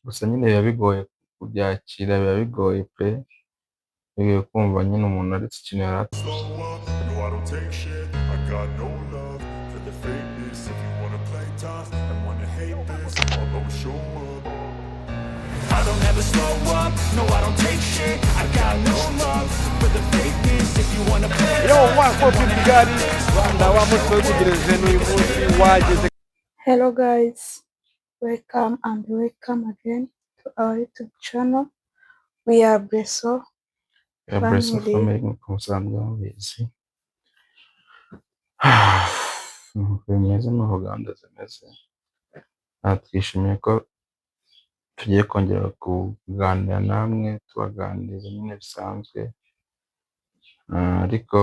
Gusa nyine biba bigoye kubyakira, biba bigoye pe, bigoye kumva nyine umuntu aretse ikintu yari Slow up, no, I don't take shit. I got no love for the fakeness. If you wanna play tough and wanna hate this, I'll always show up. I don't ever slow up, no, I don't take shit. I got no love for the fakeness. If you wanna play Yo, what's up, Kigali Rwanda? Wa munsi wawutegereje n'uyu munsi wageze. Hello guys, welcome and welcome again to our YouTube channel. We are Breso Ya Breso Family. Family, nk'uko musanzwe mubizi. Nuko bimeze, nuko gahunda zimeze. Aha twishimiye ko tugiye kongera kuganira namwe, tubaganiriza nyine bisanzwe. Ariko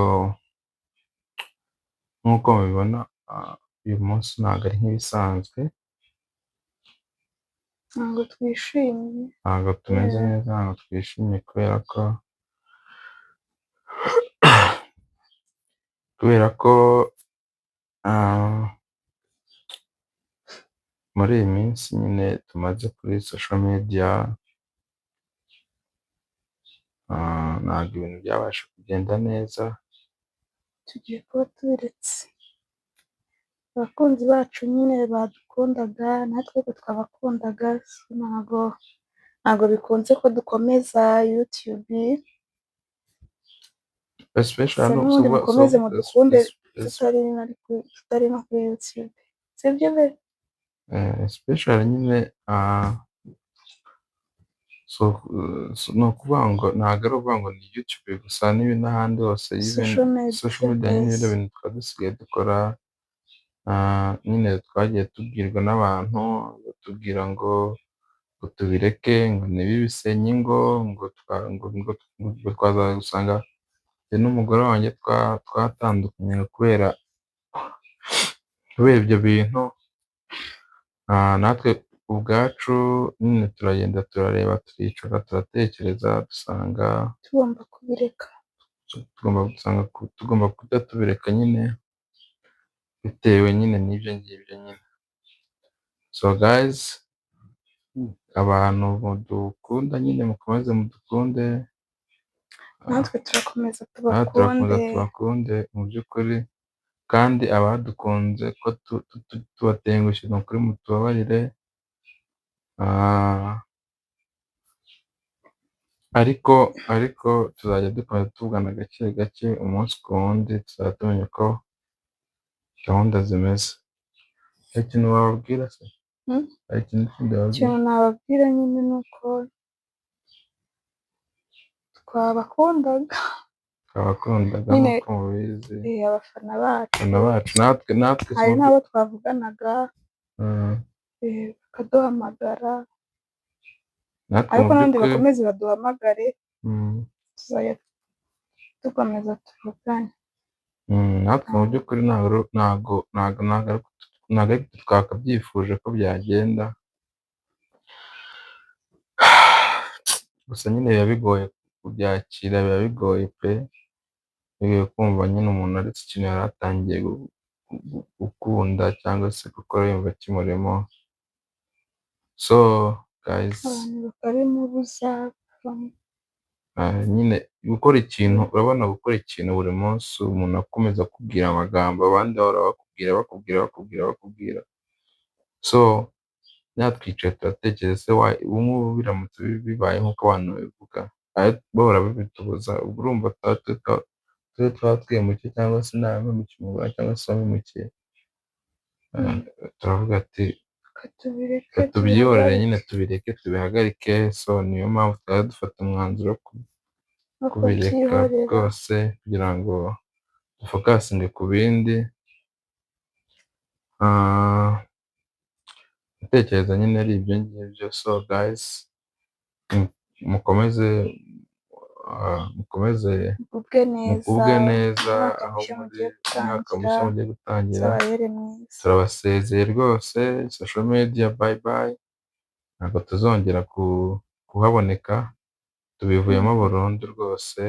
nk'uko mubibona, uyu munsi ntabwo ari nk'ibisanzwe. Ntabwo twishimye. Ntabwo tumeze Kubera neza, ntabwo twishimye kubera ko muri iyi minsi nyine tumaze kuri social media, ntabwo ibintu byabasha kugenda neza. Tugiye kuba tubiretse. Abakunzi bacu nyine badukundaga, natwe ko twabakundaga, ntabwo bikunze ko dukomeza YouTube. Especially Gusa no n'ubundi mukomeze mudukunde tutari no kuri YouTube. Sibyo be? Especially nyine, so, ni ukuvuga ngo ntabwo ari ukuvuga ngo ni YouTube gusa n'ahandi hose, even Social media. Social media nyine, bino bintu twari dusigaye dukora, nyine twagiye tubwirwa n'abantu batubwira ngo tubireke, ngo ntibibisenye ingo, ngo twazagusanga njye n'umugore wanjye twatandukanye kubera ibyo bintu. Natwe ubwacu nyine turagenda, turareba, turicara, turatekereza, dusanga tugomba kubireka. Tugomba gusanga tugomba guhita tubireka nyine, bitewe nyine n'ibyo ngibyo nyine. So guys, abantu mudukunda nyine mukomeze mudukunde. Natwe turakomeza natwe turakomeza tubakunde. Tubakunde mu by'ukuri, kandi abadukunze ko tubatengushye, ni ukuri mutubabarire. Ariko tuzajya dukomeza tuvugana gake gake, umunsi ku wundi, tuzajya tumenya uko gahunda zimeze. Hari ikintu wababwira se? Hmm? Hari ikintu kindi wababwira? Ikintu nababwira nyine ni uko twabakundaga. Twabakundaga Nyine nk'uko mubizi. Abafana bacu. Abafana bacu, natwe Hari n'abo twavuganaga bakaduhamagara. Natwe Ariko mu n'abandi by'ukuri bakomeze baduhamagare, tuzajya dukomeza tuvugane. Natwe mu by'ukuri ntabwo ari twe twakabyifuje ko byagenda. Gusa nyine biba bigoye kubyakira, biba bigoye pe, bigoye kumva nyine umuntu aretse ikintu yari atangiye gukunda cyangwa se gukora yumva kimurimo. So guys, Abantu bakabimubuza. Nyine gukora ikintu, urabona gukora ikintu buri munsi umuntu akomeza kukubwira amagambo, abandi bahora bakubwira, bakubwira, bakubwira, bakubwira. So natwicaye turatekereza, ese ubu ngubu biramutse bibaye nk'uko abantu babivuga, bahora babitubuza, ubwo urumva twe twaba twihemukiye cyangwa se narahemukiye umugore cyangwa se wampemukiye. Turavuga ati Reka tubireke. Reka tubyihorere nyine. Tubihagarike. Tubireke, tubihagarike. So niyo mpamvu twari dufata umwanzuro wo No kubireka kubyihorera. rwose, kugira ngo dufocusinge ku bindi. Ndatekereza nyine ari ibyo ngibyo. So guys, mukomeze Mugubwe neza. Mugubwe neza Umwaka aho mushya muri, mugiye umwaka gutangira mushya mugiye gutangira. uzababere mwiza. Turabasezeye rwose, social media bye bye, ntabwo tuzongera kuhaboneka, tubivuyemo burundu rwose.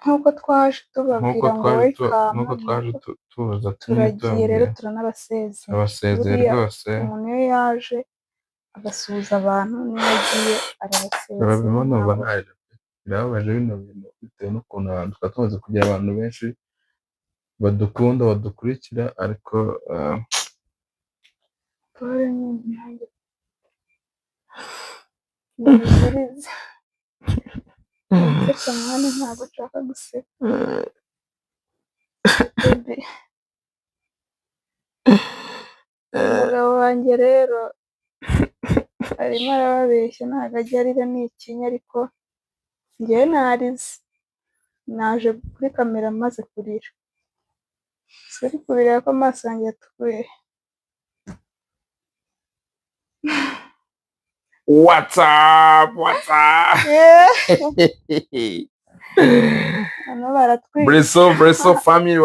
Nk'uko twaje Nk'uko tubabwira ngo twaje welcome, nk'uko twaje tuza nyine turagiye rero. Tubabwira Turanabasezeye. Turabasezeye Buriya rwose. umuntu iyo yaje Agasuhuza abantu, niyo agiye arabasezera. Urabibona, numva Ntabwo ntarira pe. Birababaje bino bintu, bitewe n'ukuntu abantu twari tumaze kugira abantu benshi badukunda, badukurikira, ariko Pole nyine, nanjye nibizirize. Nseka mwana, ntabwo nshaka guseka baby. Umugabo wanjye rero arimo arababeshya, ntabwo ajya arira, ni ikinya, ariko njyewe narize. Naje kuri kamera maze kurira. Uri kubireba ko amaso yanjye yatukuye. What's up, what's up? Hano baratwica. Breso, Breso family,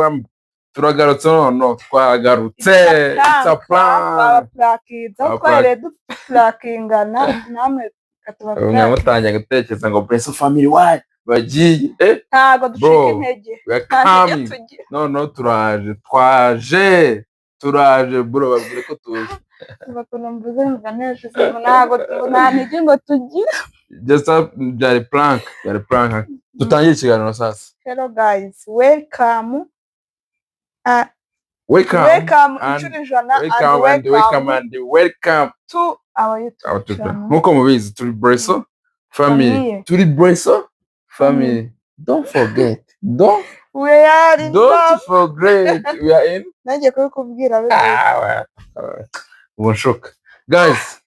turagarutse noneho, twagarutse. It's a prank. Twabapurakinze aho twahereye dupurankingana namwe. Ubu mwamutangiye gutekereza ngo Breso family why bagiye, eh? Ntabwo ducika Bro, intege. We are Nta ntege coming. tugira. Noneho turaje, twaje, turaje bro, babwire ko tuje. Kuva ukuntu mvuze mvuga neza, ngo ntabwo nta ntege ngo tugire. Just byari prank, byari prank. Dutangire ikiganiro sasa. Hello guys, welcome. Welcome. Welcome and inshuro 100 and welcome and welcome welcome and welcome to our YouTube our children. channel. Nkuko mubizi, turi Breso family. Famille. Turi Breso family. Don't forget, don't We are in don't love. forget we are in Nanjye kubikubwira baby. Ah, well, ubu nshoka guys.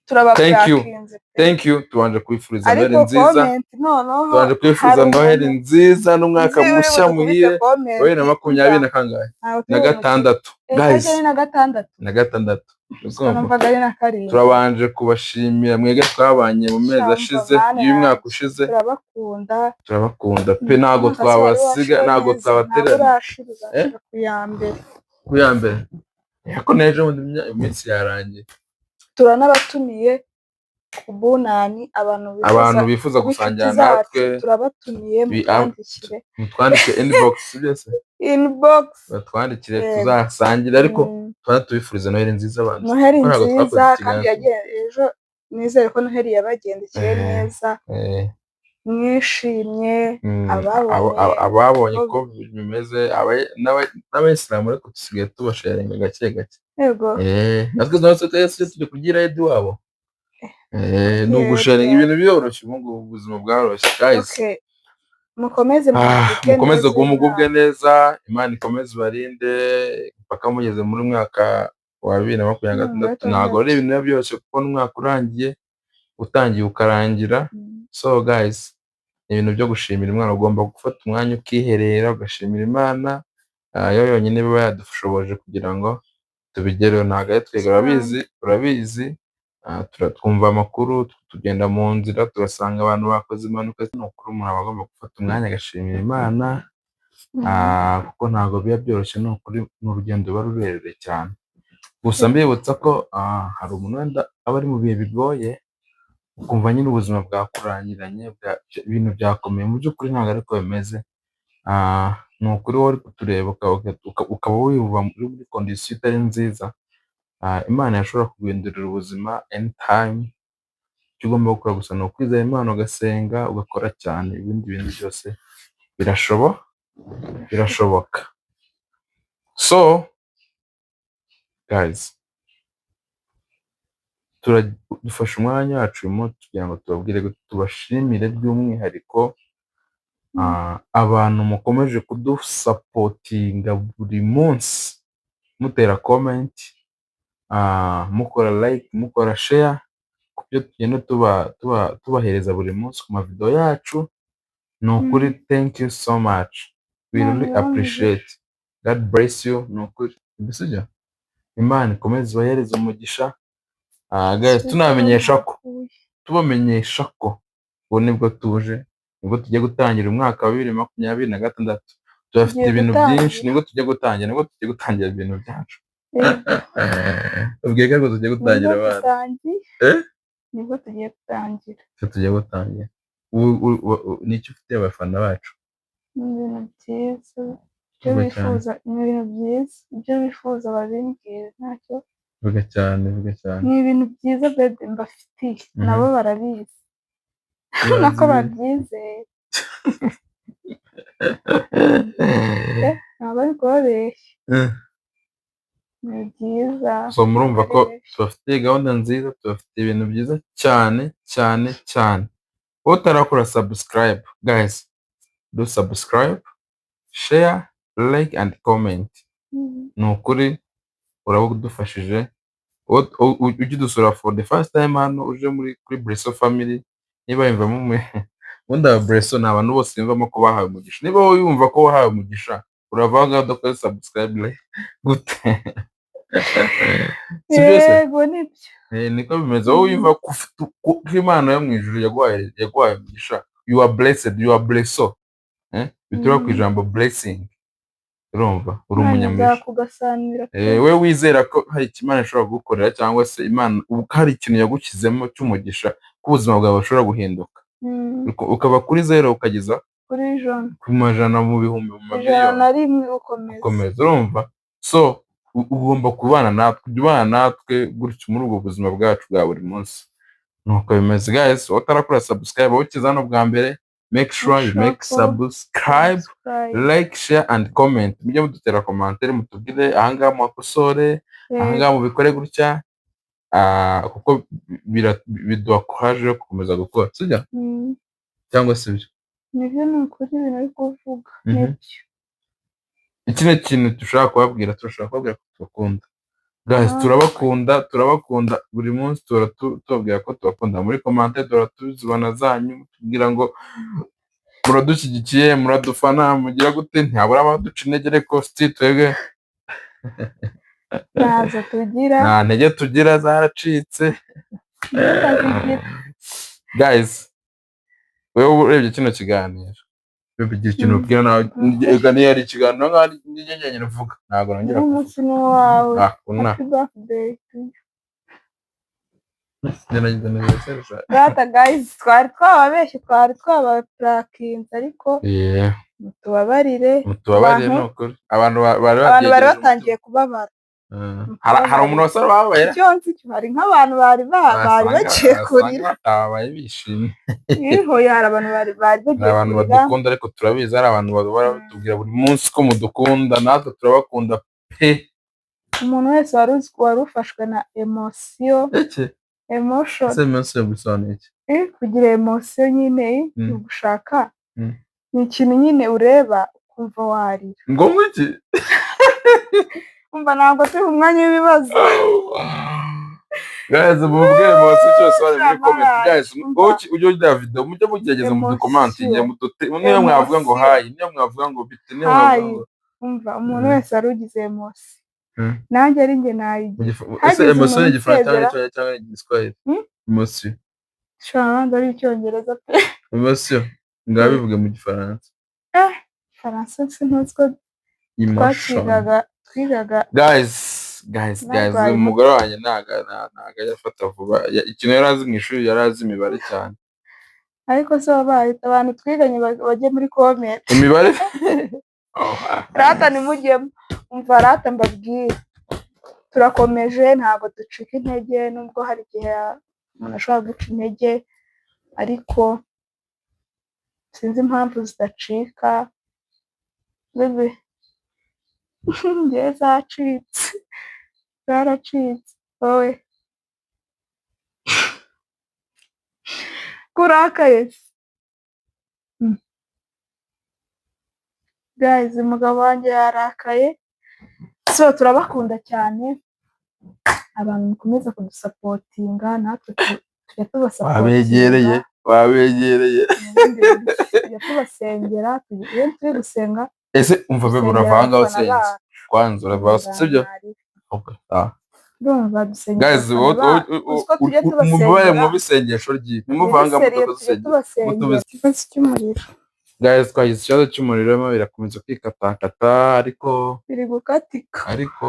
Thank you. Turabapurakinze pe. Thank you. Tubanje kwifuriza Ariko Noheli nziza. comment noneho Tubanje kwifuriza hari Noheli umuntu nziza n'umwaka nzi uri mushya budukubite muhire comment. wa 2020 na kangahe? Ntabwo Na turi bumukire. gatandatu Eh, guys. harya ni na gatandatu? Na gatandatu. Urumva? Numvaga ari na karindwi. Turabanje kubashimira mwebwe twabanye mu mezi Shamva ashize bana y'uyu mwaka yanjye. ushize. Turabakunda. Turabakunda pe, ntabwo Umwaka se wari twabasiga, washira ntabwo neza, ntabwo twabatererana. urashira, Eh? uzashira ku ya mbere. Ku ya mbere ariko n'ejo bundi iminsi yarangiye. Turanabatumiye ku bunani, abantu bifuza Abantu bifuza kuba inshuti gusangira zacu, natwe, turabatumiye, mutwandikire. Mutwandike inbox byose. Inbox. Batwandikire, Yego. tuzasangire, ariko tuba tubifuriza Noheli nziza abantu. Noheli Kuko ntabwo nziza twakoze kandi ikiganiro. yagiye ejo, nizere ko Noheli yabagendekeye neza, mwishimye, ababonye ababonye ko ko bimeze, n'abayisilamu ariko dusigaye tubasharinga gake gake. Yego. Natwe natwe twese turi kugira edi wabo. Ni Yego. ugusharinga, ibintu biroroshye ubu ngubu, ubuzima bwaroroshye guys. Okay. Mukomeze mugubwe Mukomeze neza uyu mugubwe mwaka. Neza, Imana ikomeze ibarinde mpaka mugeze muri mwaka wa 2026. Ntabwo ari ibintu biba byoroshye kubona umwaka urangiye, utangiye ukarangira. So guys, ni ibintu byo gushimira Imana. Ugomba gufata umwanya ukiherera ugashimira Imana, yo yonyine iba yadushoboje kugira ngo tubigereho. Ntabwo ari twebwe, urabizi, urabizi. Twumva amakuru, tugenda mu nzira tugasanga abantu bakoze impanuka. Ni ukuri umuntu aba agomba gufata umwanya agashimira Imana, kuko ntabwo biba byoroshye, ni ukuri, ni urugendo ruba rurerure cyane. Gusa mbibutsa ko hari umuntu wenda aba ari mu bihe bigoye, ukumva nyine ubuzima bwakurangiranye, ibintu byakomeye. Mu by'ukuri ntabwo ariko bimeze. Ni ukuri wowe uri kutureba ukaba wiyumva uri muri condition itari nziza, Imana yashobora kuguhindurira ubuzima anytime. Icyo ugomba gukora gusa ni ukwizera Imana, ugasenga, ugakora cyane, ibindi bintu byose birashoboka. So guys, dufashe umwanya wacu uyu munsi kugira ngo tubabwire, tubashimire by'umwihariko abantu mukomeje kudusapotinga buri munsi, mutera comment, mukora like, mukora share ku byo tugenda tubahereza buri munsi ku mavideo yacu. Ni ukuri, thank you so much, we really Imana ibahe. appreciate. God bless you. Ni ukuri mbese sibyo, Imana ikomeze ibahereze umugisha. Guys, tunabamenyesha ko tubamenyesha ko ubu nibwo tuje, nibwo tugiye gutangira umwaka wa 2026. Tubafite Tugiye ibintu gutangira. byinshi, nibwo tugiye gutangira, nibwo tugiye gutangira ibintu byacu. Ubwiye ko tugiye gutangira Nibwo abana. dutangiye. Eh? Nibwo tugiye gutangira. Icyo tugiye gutangira. Ni icyo ufitiye abafana bacu? Ni ibintu byiza ibyo Vuba cyane. bifuza, ni ibintu byiza ibyo bifuza, babimbwira ntacyo. Vuga cyane, vuga cyane. Ni ibintu byiza, bébé, mbafitiye. Nabo barabizi nako babyizeye. Ntabwo ari kubabeshya, ni byiza. So murumva ko Barabeshya. tubafitiye gahunda nziza, tubafitiye ibintu byiza cyane cyane cyane. Utarakora subscribe, guys, do subscribe, share, like and comment. Ni ukuri uraba udufashije. Ujye udusura for the first time hano, uje muri kuri Breso family. Niba yumvamo ubundi aba Breso ni abantu bose biyumvamo ko bahawe umugisha. Niba wowe wumva ko wahawe umugisha, urava aho ngaho udakoze subscribe, like gute? Si byo se? Yego, nibyo. Niko bimeze. Wowe wumva ko ko Imana yo mu ijuru yaguhaye umugisha, you are blessed, you are Breso, bituruka ku ijambo blessing. Urumva uri Imana umunyamugisha. izakugasanira pe. We wizera ko hari icyo Imana ishobora kugukorera, cyangwa se Imana hari ikintu yagushyizemo cy'umugisha, ko ubuzima bwawe bushobora guhinduka, ukava kuri zero ukageza kuri 100, ku majana, mu bihumbi, mu ijana mamiliyoni. na rimwe ukomeza. Ukomeza. Urumva, so ugomba kubana natwe, ujya ubana natwe gutyo muri ubwo buzima bwacu bwa buri munsi. Nuko bimeze, guys. Utarakora subscribe, wowe ukiza hano bwa mbere, make sure you sure make ko subscribe, subscribe. like, share and comment. Mujye mudutera commentaire, mutubwire ahangaha muhakosore, ahangaha mubikore gutya, kuko biduha courage yo gukomeza gukora, sibyo? Cyangwa sibyo? Nibyo, ni ukuri ibintu uri kuvuga nibyo. Iki ni ikintu dushobora kubabwira, turashobora kubabwira ko tubakunda, guys. Turabakunda, turabakunda. Buri munsi tuhora tubabwira ko tubakunda. Muri commentaire duhora tuzibona zanyu, tubwira ngo muradushyigikiye, muradufana, mugira gute. Ntihabura abaduca intege, ariko still twebwe Ntazo tugira. Nta ntege tugira, zaracitse. Ntukazigira. Guys, wewe urebye kino kiganiro, bigira ikintu ubwira nawe. Ega niyo ari ikiganiro nkaho nijye njyenyine uvuga, ntabwo nongera Uno kuvuga. munsi ni uwawe. Ah, kuna Happy birthday to you. Njye nagize anniversaire Data, guys, twari twababeshye, twari twabaprankinze, ariko mutubabarire. Mutubabarire. Abantu Ni ukuri abantu bari abantu bari babyegereje batangiye kubabara. umutima. Hari umuntu wasaba bababaye? Icyo nzi cyo hari nk'abantu bari bagiye kurira. Batababaye bishimye. Ihoya, hari abantu bari Ni bagiye abantu kurira. badukunda, ariko turabizi, hari abantu bahora batubwira buri munsi ko mudukunda, natwe turabakunda pe. Umuntu wese wari uzi wari ufashwe na emotion, Iki emotion. Ese emotion bisobanuye iki? Kugira emotion nyine, ni ugushaka, ni ikintu nyine ureba ukumva warira. Ngombwa iki? Umva, ntabwo turi mu mwanya w'ibibazo. Guys, mubwire emotion cyose bari muri comment. Guys, Umva. wowe ujye ugira video, mujye mugerageza muducommentinge, mudute niyo mwavuga ngo Emotion. hi, niyo mwavuga ngo bite, niyo mwavuga Hi. ngo Umva, umuntu wese wari ugize emotion, nanjye ari njye nayigira. Mu ese Hagize emotion ni umuntu igifaransa cyangwa unsezera. icyongereza cyangwa igiswahili? Emotion. Ushobora banza ari icyongereza pe. Emotion ngaho bivuge mu gifaransa. Faransa sintuzi ko Emotion. twakigaga, twigaga. Guys, guys, guys, Narwaye umugore wanjye ntago ajya afata vuba. Ikintu yari azi mu ishuri, yari azi imibare cyane. Ariko se wabaye abantu twiganye bajye muri comment. Imibare. Rata ntimujyemo. Umva rata, mbabwire, turakomeje, ntabwo ducika intege, nubwo hari igihe umuntu ashobora guca intege, ariko sinzi impamvu zidacika. Bébé, njyewe zacitse, zaracitse. Wowe ko urakaye se? Guys, umugabo wanjye yarakaye. So turabakunda cyane, abantu mukomeza kudusupportinga, natwe tujya Wabegereye. tubasupportinga Wabegereye. Mu bundi buryo tujya tubasengera, iyo turi gusenga Ese umva bébé, dusengera urava ahangaha abafana usenze. bacu. Kwanza urava, sibyo? Ah. Ndumva dusengera Guys, abafana bacu, uzi ko tujya mubare tubasengera. Mu isengesho ryiwe nimuvanga Muri sérieux, tujya mutadusengera. tubasengera. Ikibazo cy'umuriro. Guys, twagize ikibazo cy'umuriro, birakomeza kwikatakata, ariko Biri gukatika. Ariko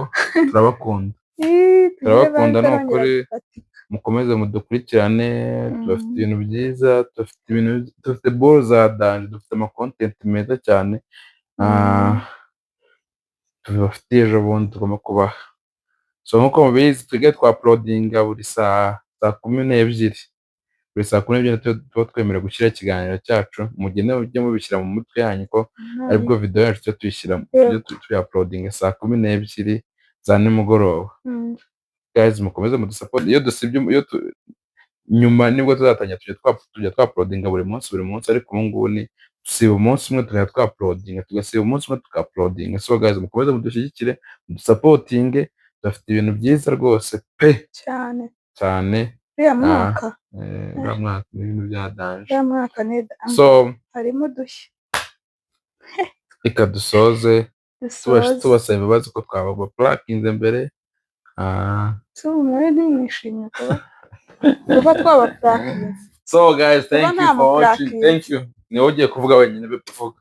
turabakunda. Ih, tugire Turabakunda, ni batarongera ukuri. gukatika. Mukomeze mudukurikirane, tubafite ibintu byiza, tubafite ibintu, dufite ball za danger, dufite ama content meza cyane, tubafitiye ejo bundi tugomba kubaha. So nk'uko mubizi, twebwe twauploadinga buri saa 12. Buri saa 12 tuba twemerewe gushyira ikiganiro cyacu. Mugende mujye mubishyira mu mutwe yanyu ko aribwo video yacu tujya tuyishyira, tujya tuyauploadinga saa 12 za nimugoroba. Guys, mukomeze mudusupport. Iyo dusibye, iyo nyuma nibwo tuzatangira tujya twauploadinga buri munsi, buri munsi, ariko ubu ngubu ni dusiba umunsi umwe tukajya twauploadinga, tugasiba umunsi umwe tukauploadinga. So guys, mukomeze mudushyigikire, mudusupportinge, dufite ibintu byiza rwose pe. Cyane. Cyane. Uriya mwaka. Uriya mwaka ni ibintu bya danger. Uriya mwaka ni So harimo udushya. Reka dusoze Dusoze. tubasaba imbabazi ko twabaprankinze mbere. Mwe ntimwishimye kuba twabaprankinze. So guys, thank Kuba you for watching. ntamuprankinze. Thank you. Ni wowe ugiye kuvuga wenyine be, kuvuga.